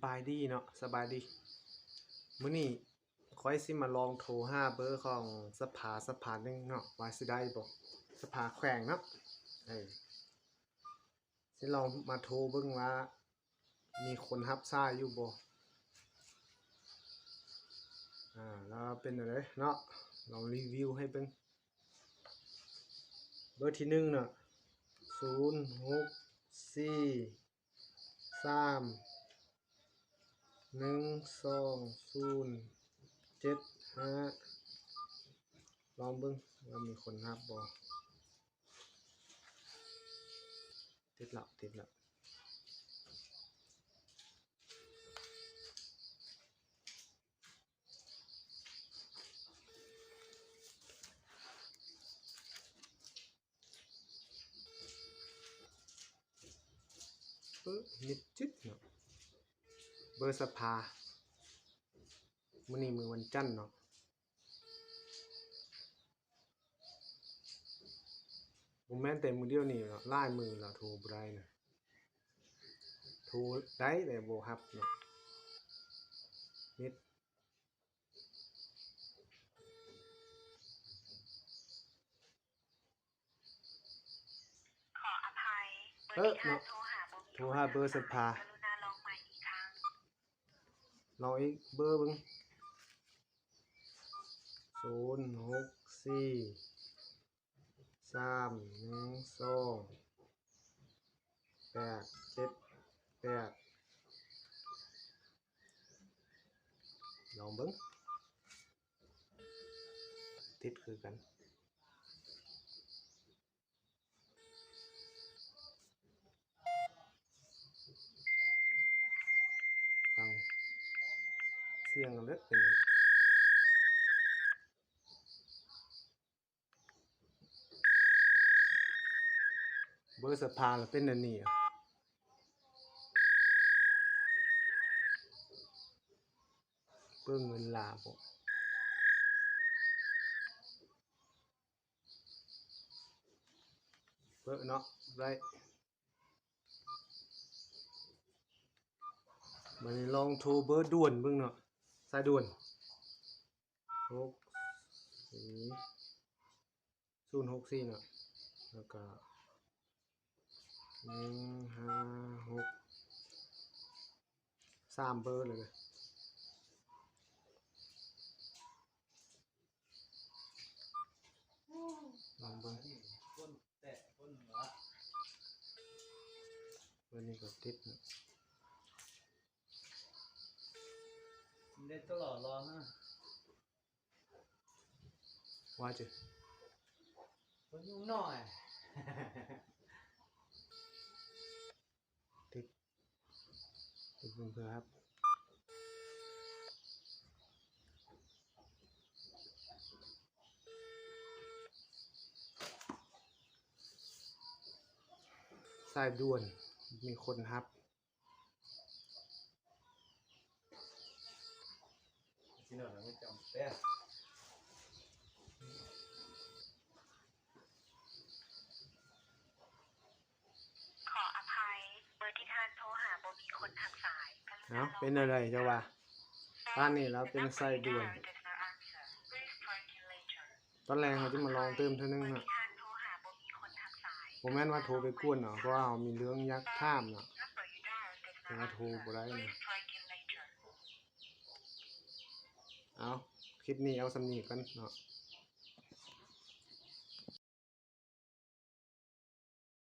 ບາຍດີເນາະ ສະບາຍດີ. ມື້ນີ້ຂ້ອຍຊິມາລອງໂທຫາເບີຂອງສະພາ ສະພາໜຶ່ງເນາະ ວ່າຊິໄດ້ບໍ່ ສະພາແຂວງເນາະ. ເອີ ຊິລອງມາໂທເບິ່ງວ່າມີຄົນຮັບສາຍຢູ່ບໍ່ ອາ ແລ້ວເປັນແນວໃດເນາະ ລອງຣີວິວໃຫ້ເບິ່ງ. ເບີທີໜຶ່ງເນາະ ສູນຫົກສີ່ ສາມ ໜຶ່ງສອງສູນເຈັດຫ້າ ລອງເບິ່ງວ່າມີຄົນຮັບບໍ່. ຕິດແລ້ວ ຕິດແລ້ວ. ເອີ ມິດຈິດເນາະ ເບີສະພາ. ມື້ນີ້ມື້ວັນຈັນເນາະ ບໍ່ແມ່ນແຕ່ມື້ດຽວນີ້ເນາະ ຫຼາຍມື້ແລ້ວໂທບໍ່ໄດ້ນະ ໂທໄດ້ແຕ່ບໍ່ຮັບເນາະ ມິດ. ຂໍອະໄພ ເບີທີ່ທ່ານໂທຫາບໍ່ມີ ເອີ ໂທຫາເບີສະພາ ກະລຸນາລອງໃໝ່ອີກຄັ້ງ. ລອງອີກເບີເບິ່ງ ສູນຫົກສີ່ ສາມ ໜຶ່ງສອງ ແປດເຈັດແປດ ລອງເບິ່ງ ຕິດຄືກັນ. ຟັງສຽງເລີຍ ເປັນ ເບີສະພາລະເປັນແນວນີ້ ເບິ່ງເງິນລາວບໍ່ ເບິ່ງເນາະ ໄດ້. ບາດນີ້ລອງໂທເບີດ່ວນເບິ່ງເນາະ ສາຍດ່ວນ ຫົກສີ່ ສູນຫົກສີ່ເນາະ ແລ້ວກະໜຶ່ງຫ້າຫົກ ສາມເບີເລີຍ ລອງເບິ່ງ. ແຕ່ຄົນວະ ເບີນີ້ກໍຕິດເນາະ ມັນໄດ້ຕະຫຼອດລອງນະ ວ່າຈະ ຄົນຍຸງໜ້ອຍ ຕິດ ຕິດເບິ່ງເພື່ອຮັບ ສາຍດ່ວນ ມີຄົນຮັບ. ຂໍອະໄພ ເບີທີ່ທ່ານໂທຫາບໍ່ມີຄົນຮັບສາຍ. ເອົ້າ ເປັນແນວໃດເຈົ້າວ່າ? ປານນີ້ແລ້ວເປັນສາຍດ່ວນ. ຕອນແລງເຮົາຈະມາລອງເຕີມເທື່ອໜຶ່ງເນາະ ບໍ່ແມ່ນວ່າໂທໄປກວນເນາະ ເພາະວ່າເຮົາມີເລື່ອງຢາກຖາມເນາະ ແຕ່ວ່າໂທບໍ່ໄດ້ເນາະ. ເອົາ ຄລິບນີ້ເອົາສ່ຳນີ້ກ່ອນເນາະ.